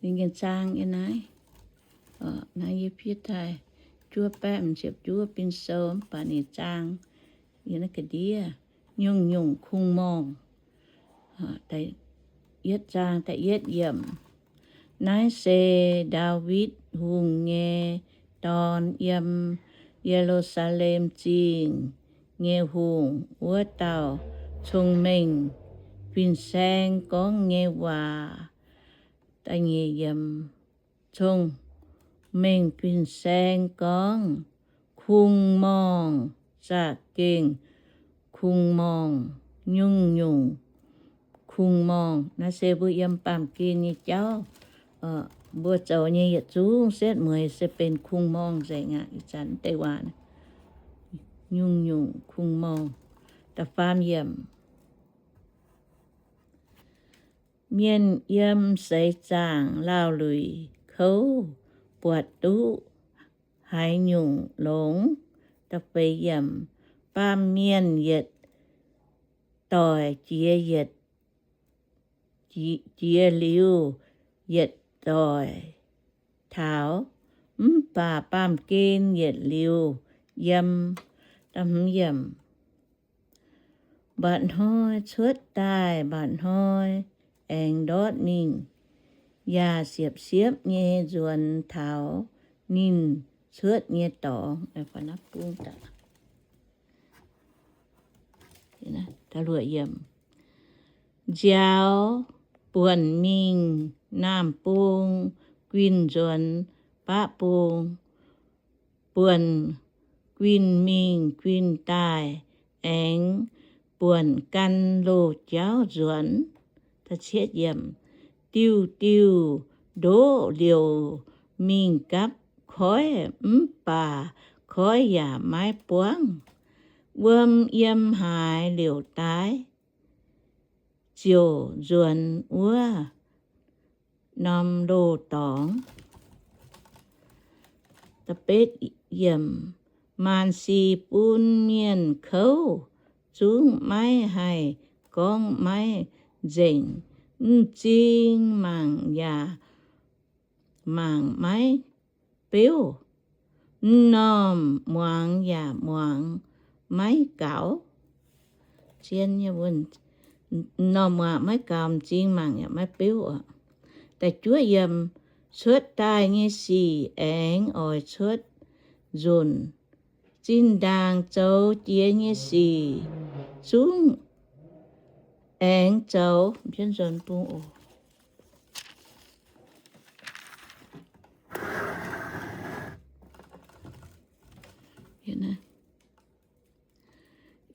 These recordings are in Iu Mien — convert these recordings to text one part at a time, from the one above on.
Ninh zaang yiem naaiv, naaiv yie fiev daaih juov baeqv ziepc juov bin sou, mv baac ninh zaang yiem naaiv ga'ndiev, nyungc-nyungc kungx-morngh. Yietv zaang da'yietv yiemc. Naaiv se Ndaawitv Hungh nyei Dorn yiem Ye^lu^saa^lem Zingh nyei hungh wuov dauh cong-mengh fin-saeng gorngv nyei waac. Cong-mengh fin-saeng gorngv, kungx-morngh, za'gengh kungx-morngh, nyungc-nyungc kungx-morngh. Naaiv se mbuo yiem baamh gen nyei jauv, mbuo zoux nyei yietc zungv setv mueiz se benx kungx-morngh nzengc aqv. Ih zanc deix waac, nyungc-nyungc kungx-morngh. Da'faam yiemc. Mienh yiem seix zaangc laauh luic kouv buatc duqv haaix nyungc longx? Da'feix yiemc. Baamh mienh yietc doic jiex yietc, jiex liuz yietc doic taux, mv baac baamh gen yietc liuz yiem. Mba'hnoi cuotv daaih, mba'hnoi aengx ndortv mingh, yaac siepv-siepv nyei nzuonx taux ninh cuotv nyei dorngx. Nziaaux buonc mingh naamh bung, guinh nzuonx baqv bung. Buonc guinh mingh guinh daaih, aengx buonc gan loz-jauv nzuonx. Diuh diuh ndoqv liouc mingh gapv koiv, mv baac koiv yaac maiv buangv. Wuom yiem haaix liouc daaih, ziouc nzuonx wuov norm loz-dorngx. Maanc sic bun mienh kouv, zungv maiv haih gorngv maiv nzengc. M'zing mangc yaac mangc maiv beuv, m'normh muangx yaac muangx maiv gaux. M'normh muangx maiv gaux, m'zing mangc yaac maiv beuv oc. Cuotv daaih nyei sic aengx oix cuotv nzunc. Zinh ndaangc zoux jiex nyei sic zungv aengx zoux.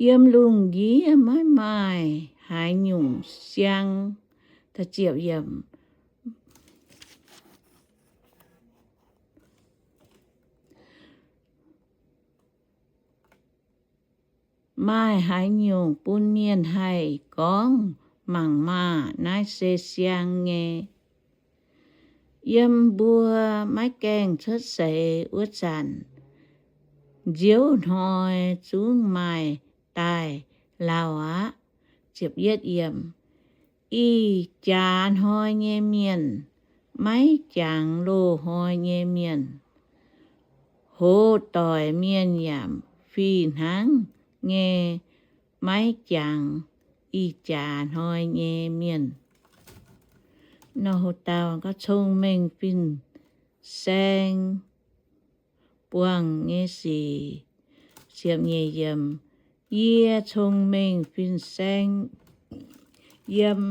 Yiem lungh ndiev maiv maaih haaix nyungc siang. Maaih haaix nyungc bun mienh haih gorngv mangc maah! Naaiv se siang nyei. Yiem mbuo maiv gaengh cuotv seix wuov zanc, nziouv hnoi zungv maaih daaih lauh aqv. Ih jaax hnoi nyei mienh, maiv jangx loz-hnoi nyei mienh, hoz doic mienh yaac fih hnangv nyei maiv jangx ih jaax hnoi nyei mienh. Nor houc dauh gorngv cong-mengh fin-saeng buangh nyei sic. Ziepc nyeic yiemc. Yie cong-mengh fin-saeng yiem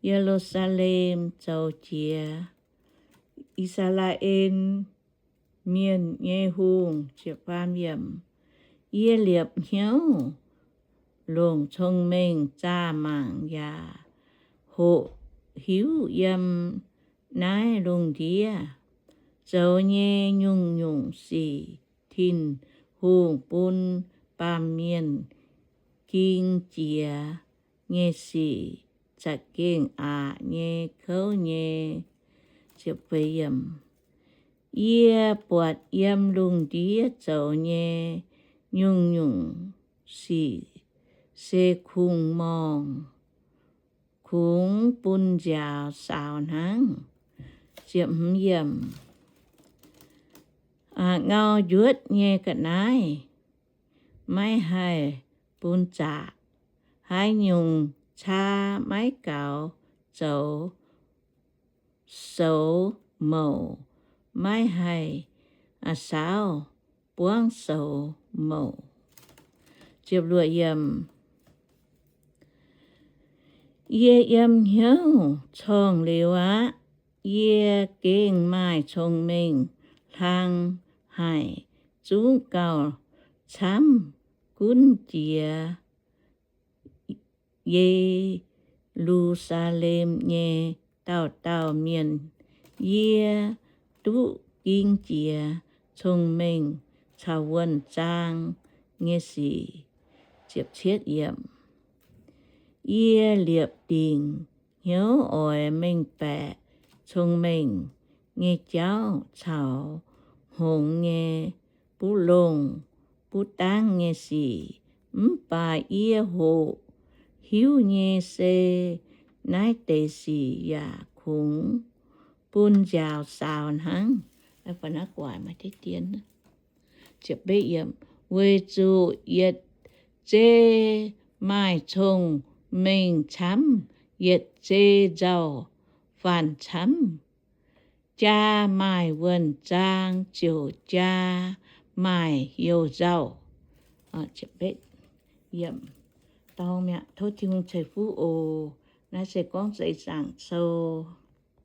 Ye^lu^saa^lem zoux jiex, I^saa^laa^en Mienh nyei hungh. Yie liepc hnyouv longc cong-mengh zaah mangc yaac hoqc hiuv yiem naaiv lungh ndiev zoux nyei nyungc-nyungc sic, Tin-Hungh bun baamh mienh ging jiex nyei sic za'gengh aqc nyei kouv nyei. Yie buatc yiem lungh ndiev zoux nyei nyungc-nyungc sic se kungx-morngh, kungx bun nziaaux saaux hnangv. Ziepc hmz yiemc. Ngau njuotv nyei ga'naaiv maiv haih bun zaqc. Haaix nyungc caa maiv gaux zoux soux mouc, maiv haih saauv buangv soux mouc. Yie yiem hnyouv corngh liuz aqv. Yie gengh maaih cong-mengh hlang haic, zungv gauh camv gunv jiex Ye^lu^saa^lem nyei dauh dauh mienh. Yie duqv ging jiex cong-mengh caux wuonh zaang nyei sic. Yie liepc dingc hnyouv oix mengh baeqc cong-mengh nyei jauv caux hngongx nyei buv longh buv dangv nyei sic. Mv baac yie hoqc hiuv nyei se naaiv deix sic yaac kungx bun nziaaux saaux hnangv. Weic zuqc yietc zei maaih cong-mengh camv, yietc zei nzauh faanx camv. Jaa maaih wuonh zaang ziouc jaa maaih youh nzauh. Dorng mi'aqv. Tov Tin-Hungh ceix fuqv oc. Naaiv se Gorngv Zeiz Zaangc Sou.